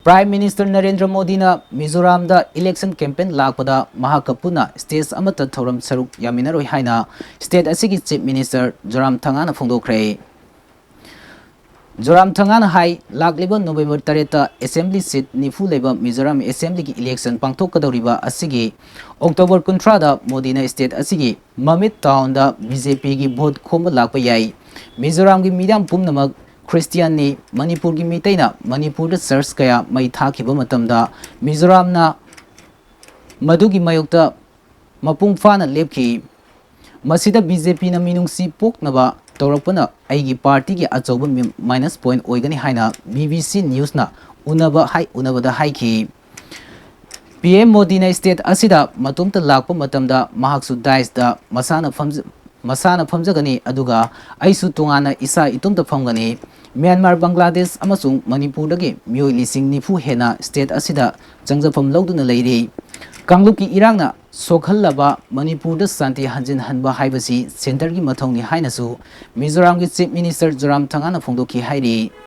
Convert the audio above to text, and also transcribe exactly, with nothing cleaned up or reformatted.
Prime Minister Narendra ꯃꯣꯗꯤꯅ ꯃꯤꯖꯣꯔꯥꯝꯗ election campaign ꯂꯥꯛꯄꯗ ꯃꯍꯥꯛꯀ ꯄꯨꯟꯅ stage ꯑꯃꯠꯇ ꯊꯧꯔꯝ ꯁꯔꯨꯛ ꯌꯥꯃꯤꯟꯅꯔꯣꯏ ꯍꯥꯏꯅ state ꯑꯁꯤꯒꯤ Chief Minister ꯖꯣꯔꯥꯝꯊꯉꯥꯅ ꯐꯣꯡꯗꯣꯛꯈ꯭ꯔꯦ꯫ ꯖꯣꯔꯥꯝꯊꯉꯥꯅ ꯍꯥꯏ, ꯂꯥꯛꯂꯤꯕ November ꯇꯔꯦꯠꯇ assembly seat ꯅꯤꯐꯨ ꯂꯩꯕ ꯃꯤꯖꯣꯔꯥꯝ assemblyꯒꯤ election ꯄꯥꯡꯊꯣꯛꯀꯗꯧꯔꯤꯕ ꯑꯁꯤꯒꯤ October ꯀꯨꯟꯊ꯭ꯔꯥꯗ ꯃꯣꯗꯤꯅ state ꯑꯁꯤꯒꯤ ꯃꯃꯤꯠ townꯗ BJPꯒꯤ vote ꯈꯣꯝꯕ ꯂꯥꯛꯄ ꯌꯥꯏ꯫ ꯃꯤꯖꯣꯔꯥꯝꯒꯤ ꯃꯤꯌꯥꯝ ꯄꯨꯝꯅꯃꯛ Christianꯅꯤ꯫ ꯃꯅꯤꯄꯨꯔꯒꯤ ꯃꯤꯇꯩꯅ ꯃꯅꯤꯄꯨꯔꯗ church ꯀꯌꯥ ꯃꯩ ꯊꯥꯈꯤꯕ ꯃꯇꯝꯗ ꯃꯤꯖꯣꯔꯥꯝꯅ ꯃꯗꯨꯒꯤ ꯃꯥꯌꯣꯛꯇ ꯃꯄꯨꯡ ꯐꯥꯅ ꯂꯦꯞꯈꯤ꯫ ꯃꯁꯤꯗ BJPꯅ ꯃꯤꯅꯨꯡꯁꯤ ꯄꯣꯛꯅꯕ ꯇꯧꯔꯛꯄꯅ ꯑꯩꯒꯤ partyꯒꯤ ꯑꯆꯧꯕ ꯃꯤ-, minus point ꯑꯣꯏꯒꯅꯤ ꯍꯥꯏꯅ BBC Newsꯅ ꯎꯅꯕ ꯍꯥꯏ-, ꯎꯅꯕꯗ ꯍꯥꯏꯈꯤ꯫ PM ꯃꯣꯗꯤꯅ state ꯑꯁꯤꯗ ꯃꯇꯣꯝꯇ ꯂꯥꯛꯄ ꯃꯇꯝꯗ ꯃꯍꯥꯛꯁꯨ daisyꯗ ꯃꯁꯥꯅ ꯐꯝꯖ-, ꯃꯁꯥꯅ ꯐꯝꯖꯒꯅꯤ, ꯑꯗꯨꯒ ꯑꯩꯁꯨ ꯇꯣꯉꯥꯟꯅ ꯏꯁꯥ ꯏꯇꯣꯝꯇ ꯐꯝꯒꯅꯤ꯫ ꯃ꯭ꯌꯥꯟꯃꯥꯔ, ꯕꯪꯒ꯭ꯂꯥꯗꯦꯁ ꯑꯃꯁꯨꯡ ꯃꯅꯤꯄꯨꯔꯗꯒꯤ ꯃꯤꯑꯣꯏ ꯂꯤꯁꯤꯡ ꯅꯤꯐꯨ ꯍꯦꯟꯅ state ꯑꯁꯤꯗ ꯆꯪꯖꯐꯝ ꯂꯧꯗꯨꯅ ꯂꯩꯔꯤ꯫ ꯀꯥꯡꯂꯨꯞꯀꯤ ꯏꯔꯥꯡꯅ ꯁꯣꯛꯍꯜꯂꯕ ꯃꯅꯤꯄꯨꯔꯗ ꯁꯥꯟꯇꯤ ꯍꯟꯖꯤꯟꯍꯟꯕ ꯍꯥꯏꯕꯁꯤ centreꯒꯤ ꯃꯊꯧꯅꯤ ꯍꯥꯏꯅꯁꯨ ꯃꯤꯖꯣꯔꯥꯝꯒꯤ Chief Minister ꯖꯣꯔꯥꯝꯊꯉꯥꯅ ꯐꯣꯡꯗꯣꯛꯈꯤ ꯍꯥꯏꯔꯤ꯫